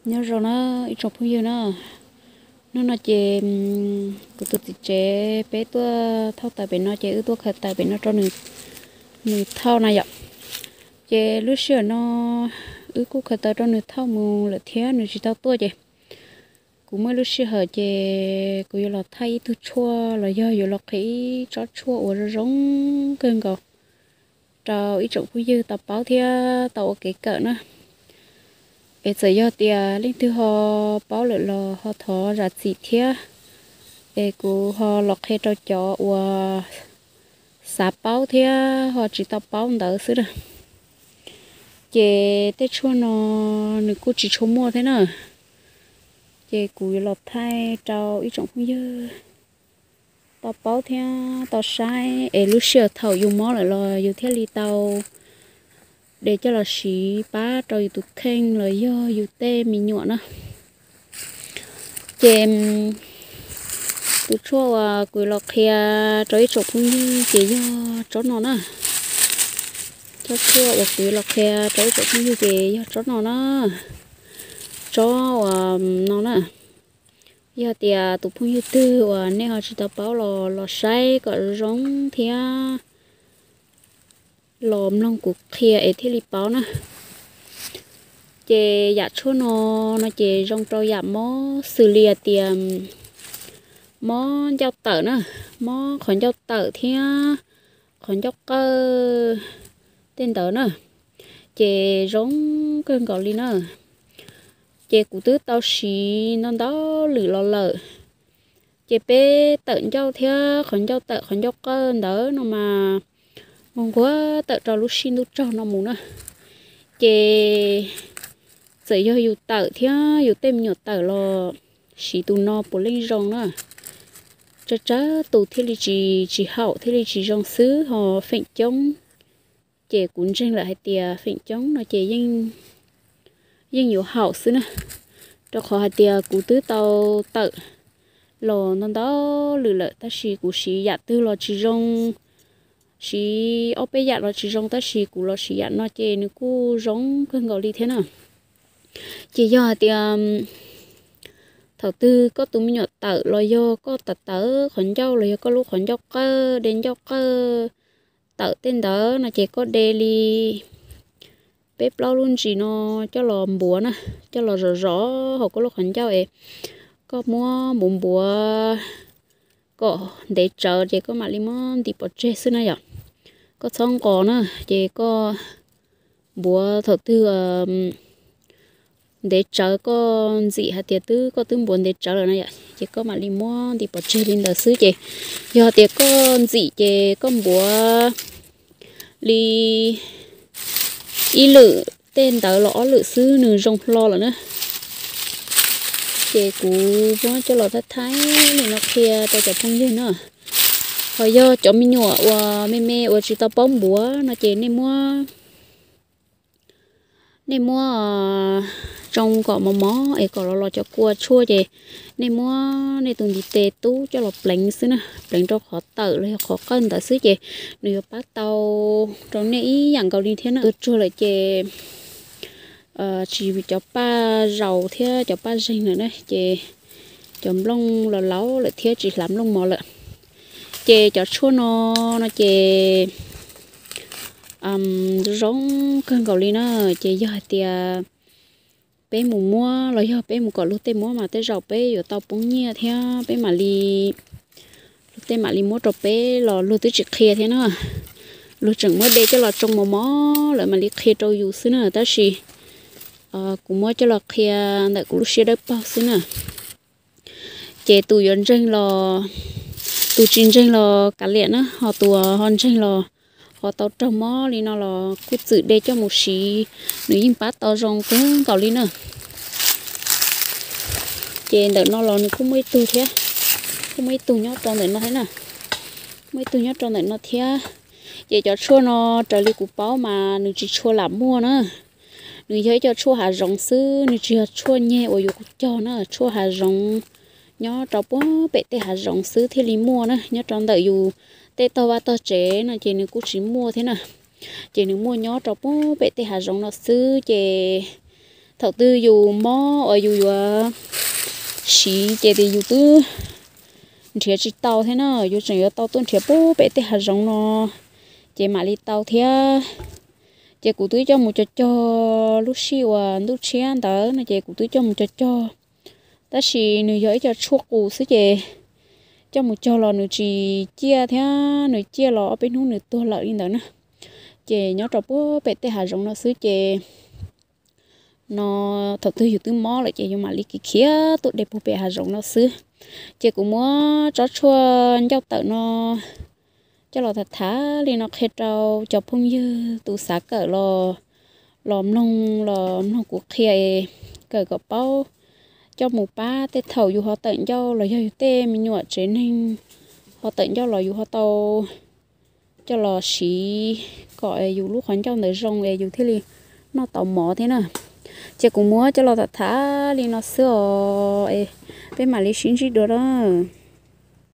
Nyob zoo na ib tsoom phooj ywg na, hnub no ces kuv tus txiv tsev peb tuaj thauj taws pem no ces wb tuaj khaws taws pem no rau nws thauj na yom. Ces lub sij hawm no wb kuj khaws taws rau nws thauj mus lawm thiab nws tsis tau tuaj ces kuv muaj lub sij hawm ces kuv yuav los thaij ib tug tshuaj los yog yuav los qhia ib tsob tshuaj uas zoo zoo kawg nkaus rau ib tsoom phooj ywg tau paub thiab tau ua kev kawm na. Es txawm yog tias leej twg ho paub lawm los ho thov zam txim thiab. Es kuv ho los qhia rau cov uas xav paub thiab ho tsis tau paub ntawd xwb na. Ces tej tshuaj no nws kuj tsis tshua muaj thiab na. Ces kuv yuav los thaij rau ib tsoom phooj ywg tau paub thiab tau saib es lub sij hawm thaum yus mob lawm los yus thiaj li tau de coj los siv pab rau yus tus kheej los yog yus tej me nyuam na. Ces tus tshuaj uas kuv los qhia rau ib tsoom phooj ywg ces yog tsob no na. Tsob tshuaj uas kuv los qhia rau ib tsoom phooj ywg ces yog tsob no na. Tsob uas no na, yog tias tus phooj ywg twg uas nej ho tsis tau paub los los saib kom zoo thiab los mloog kuv qhia es thiaj li paub na. Ces yam tshuaj no no ces zoo rau yam mob xws li hais tias mob ncauj tawm na, mob qhov ncauj tawm thiab qhov ncauj qawj tej ntawd na, ces zoo kawg nkaus li na. Ces kuv twb tau siv ntau ntau lwm los lawm. Ces peb tawm ncauj thiab qhov ncauj tawm qhov ncauj qawj ntawd no mas nquag nquag tawm rau lub sij ntuj tsaug no mus na. Ces txawm yog yus tawm thiab yus tej me nyuam tawm los siv tus no puav leej zoo na. Tsawg tsawg tus thiaj li tsis tsis haum thiaj li tsis zoo xwb ho feem coob ces kuv ntseeg lawm hais tias feem coob no ces yeej yuav haum xwb na. Rau qhov hais tias kuv twb tau tawm los ntau ntau lwm lawm tab sis kuv siv yam twg los tsis zoo, siv ob peb yam los tsis zoo tab sis kuv los siv yam no ces nws kuj zoo kawg nkaus li thiab na. Ces yog hais tias thaum twg koj tus me nyuam tawm los yog koj tawm tawm qhov ncauj los yog koj lub qhov ncauj qawj de ncauj qawj tawm tej ntawd no ces koj de li peb plaub lub ntsis no coj los npuav na, coj los zom zom hauv koj lub qhov ncauj es koj muab npuav npuav kom ntev tsawv ces koj mam li muab ntim pov tseg xwb na yom. Koj txhob nqos na, ces koj npuav thaum twg ntev tsawv koj ntxim hais tias twb koj twb npuav ntev tsawv lawm na yom, ces koj mam li muab ntim pov tseg li ntawd xwb ces yog tias koj ntxim ces koj npuav li ib lwm tej ntawd los ob lwm xwb nws zoo hlo lawm na. Ces kuv muab coj los thaij thaij li no qhia rau cov phooj ywg na. Ho yog cov me nyuam uas me me uas tsis tau paub npuav no ces nej muab, nej muab tsoo kom mos mos es kom los los cov kua tshuaj ces nej muab nej tus ntiv tes tub coj los pleev xwb na, pleev rau qhov tawm los yog qhov qawj ntawd xwb ces nws yuav pab tau rau nej ib yam nkaus li thiab na. Tus tsuag lawm ces tsis cov paj zaus thiab cov paj zeeg lawm na ces cov nplooj los laus lawm thiab tsis hlav nplooj mos lawm. Ces cov tshuaj no no ces zoo kawg nkaus li na. Ces yog hais tias peb mus muab los yog peb mus kom luag tej muab mas tej zaum peb yuav tau poob nyiaj thiab peb mam li, luag tej mam li muab rau peb los luag twb tsis qhia thiab na. Luag tseem muab de coj los tsoo mos mos lawm mam li qhia rau yus xwb na, tab sis kuv muab coj los qhia ntawm kuv lub siab dawb paug xwb na. Ces tus yuav ntseeg los, tus tsis ntseeg los kav liam na, ho tus ho ntseeg los ho tau raug mob li no los kuj txwm de coj mus siv, nws yeej pab tau zoo kawg nkaus li na. Ces ntawm no los nws kuj muaj ib tug thiab, kuj muaj ib tug nyob rau ntawm no thiab na, muaj ib tug nyob rau ntawm no thiab. Ces cov tshuaj no raws li kuv paub mas nws tsis tshua lam muaj na. Nws yog ib co tshuaj hav zoov xwb, nws tsis yog tshuaj nyeg uas yus cog na, tshuaj hav zoov nyob rau puag pem tej hav zoov xwb thiaj li muaj na, nyob rau ntawm yus tej tog vaj tog tsev no ces nws kuj tsis muaj thiab na. Ces nws muaj nyob rau puag pem tej hav zoov no xwb ces Thaum twg yus mob uas yus yuav siv ces yus twb nrhiav tsis tau thiab na, yus tseem yuav tau tuaj nrhiav puag pem tej hav zoov no, ces mam li tau thiab. Ces kuv twb coj mus cog cog, lub sij uas ntuj tshiab ntawd no ces kuv twb coj mus cog cog, tab sis nws yog ib co tshuaj qus xwb ces coj mus cog los nws tsis ciaj thiab, nws ciaj los ob peb hnub nws tuag lawm li ntawd na. Ces nyob rau puag pem tej hav zoov no xwb ces no thaum twg yus twb mob lawm ces yus mam li khiav tuaj de puag pem hav zoov no xwb. Ces kuv muab tsob tshuaj ncauj tawm no coj los tham tham li no qhia rau cov phooj ywg tus xav kawm los, los mloog, los mloog kuv qhia, kawm kom paub, coj mus pab tej thaum yus ho tawm ncauj los yog yus tej me nyuam tsev neeg ho tawm ncauj los yus ho tau coj los siv kom yus lub qhov ncauj ntawd zoo es yus thiaj li noj tau mov thiab na. Ces kuv muab coj los tham tham li no xwb os, peb mam li sib ntsib dua lawm.